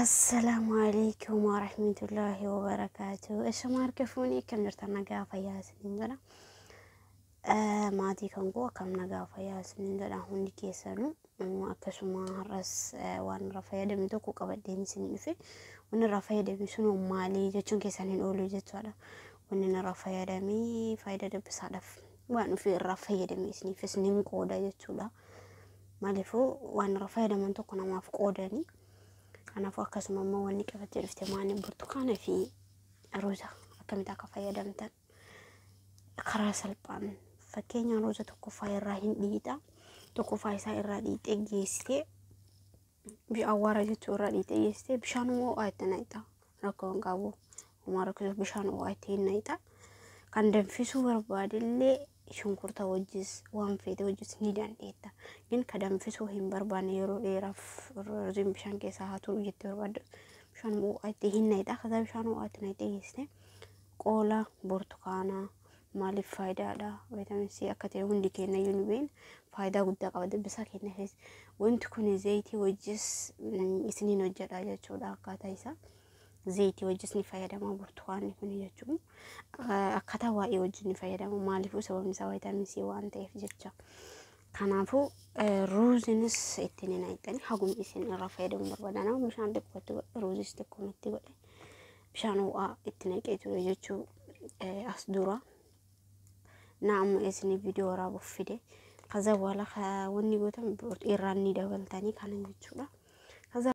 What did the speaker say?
Assalaamu alaikum warahmatullaahi wabarakaatu. Ishuma harka fuunee, akkam jirtan? Nagaa fayyaa isiniin jedha. Maatii kan koo, akkam nagaa fayyaa isiniin jedha hundi keessanuu. Akkasuma har'as waan irraa fayyadame tokko qabadheen isin dhufe. Wanni irraa fayyadame sun maali jechuun keessan hin oolu jechuudha. Wanni irraa fayyadame faayidaa dabbisaadhaaf waan ofii irraa fayyadame isiniifis nin qooda jechuudha. Maaliifuu waan irraa fayyadaman tokko namaaf qoodanii. Kanaafuu akkasuma immoo wanni qabattee dhufte maali? Burtukaana fi ruuza akkamitti akka fayyadamtan karaa salphaan. Fakkeenyaan ruuza tokkoffaa irraa hin dhiixa. Tokkoffaa isaa irraa dhiixee geessitee, awwaara jechuu, irraa dhiixee geessitee bishaan ho'aa itti naqxa. Rakkoo hin qabu. Homaa rakkisuuf bishaan ho'aa itti hin naqxa. Kan danfisuu barbaadellee shunkurta wajjis, waan feete wajjis ni dandeetta. Gin ka danfisuu hin barbaanne, yeroo dheeraaf ruuziin bishaan keessaa haa turu jettee barbaaddu, bishaan ho'aa itti hin naqxa. Kaza bishaan ho'aa itti naqxee geessitee qoola burtukaanaa. Maaliif faayidaadha? Vitamin C akka ta'e hundi keenya iyyuu ni beekna. Faayidaa guddaa qaba dabbisaa keenya keessa. Wanti kun zayitii wajjis isiniin hojjedha jechuudha akkaataa isaa. Zayitii wajjis ni fayyadama burtukaanni kun jechuudha. Akkaataa baay'ee wajjin ni fayyadama. Maaliifuu sababni isaa vitamin C waan ta'eef jecha. Kanaafuu ruuzinis ittiin hin naqxani, hagum isin irraa fayyadamuu barbaadan. Nama bishaan xiqqootti godhe, ruuzis xiqqoomatti godhe, bishaan ho'aa itti naqee ture jechuu as dura. Na amma isin viidiyoo waraabuuf fide. Kaza በኋላ wanni gootan irraan ni dabaltanii kana jechuudha.